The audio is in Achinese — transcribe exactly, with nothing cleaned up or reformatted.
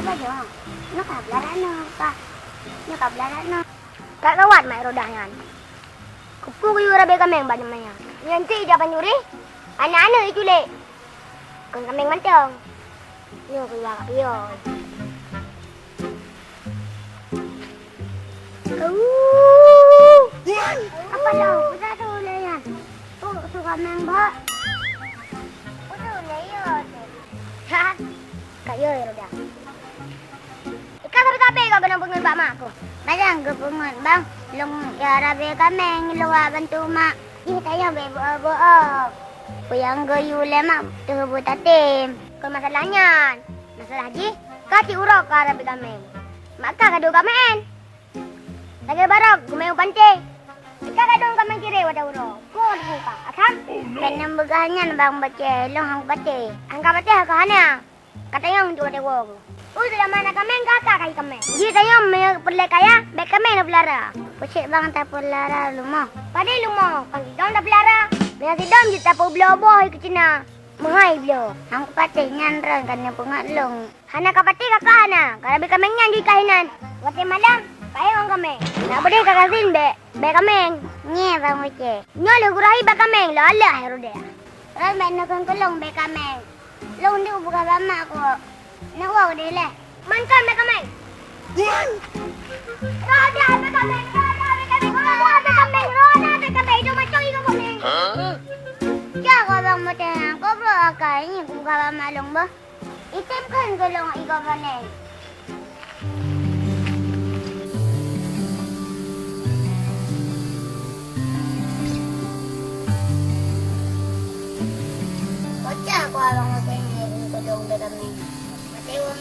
Pajoh, nyoe ka beularat nyoe, ka. Nyoe ka beularat nyoe. Ka gawat mak Rodah nyan. Keupeue geuyue rabe kaméng bak nyan? Nyan cit ija pancuri, aneuk-aneuk iculek. Kon kaméng mantong. Nyoe keuluwa ka piôh. Apa lo? Peue tu ulèe nyan? Peue tu kaméng, Bak? Peue tu ulèe yo tu? Ha? Ka yo, Roda. Ka sabe-sabe kau keuneuk peungeut bak mak kau. Bajang geupeungeut, Bang. Lôn ya rabe kaméng, lôn wak bantu mak. Jih tanyoe bèk bohong-bohong. Peue nyang geuyue lé mak teuh beutatem. Kon masalah nyan. Masalah jih, ka cit uroe ka rabe kaméng. Mak ka kado kaméng. Lagèe barô geumeung panté. Ka gadong kaméng ciré watèe uroe. Kon buka, asam. Bèk neupeugah nyan, Bang Bacé, lôn han kupatéh. Han kapatéh ka hana. Ka tanyong di watèe woe. Ulôn lama na kaméng, ka ka kaméng. Jih tanyong meunyoe peureulèe kaya, bèk kaméng neupeulara. Pucék Bang tapeulara lumoh. Padé lumoh, kon sidom tapeulara. Meunyoe sidom jeuet tapeubloe boh keu Cina. Meuhai bloe. Han kupatéh nyan droen ka neupeungeut lôn. Hana kapatéh kakak hana, ka rabe kaméng nyan jih ka hinan. Watèe malam, ka éh ôn kaméng. Nak beudeh ka gasien bèk, bèk kaméng. Nyé Bang Ucé. Nyoe lheueh gurahi bèk kaméng, lôn aleuh hai Roda. Ron bèk neukheun keu lôn bèk kaméng. Lôn di ubugah bak mak kok. Nak woe udeh lé. Man kon bèk kaméng. Roda bèk kaméng, Roda bèk kaméng, Roda bèk kaméng, Roda bèk kaméng, itu macam itu kaméng. Hah? Cok kok Bang Ucé, kok bro akai ni ubugah bak mak lôn boh. Item kheun keu lôn igoe panèh. Bocah ku abang makai ngai keu lôn bèk kaméng. Maté woe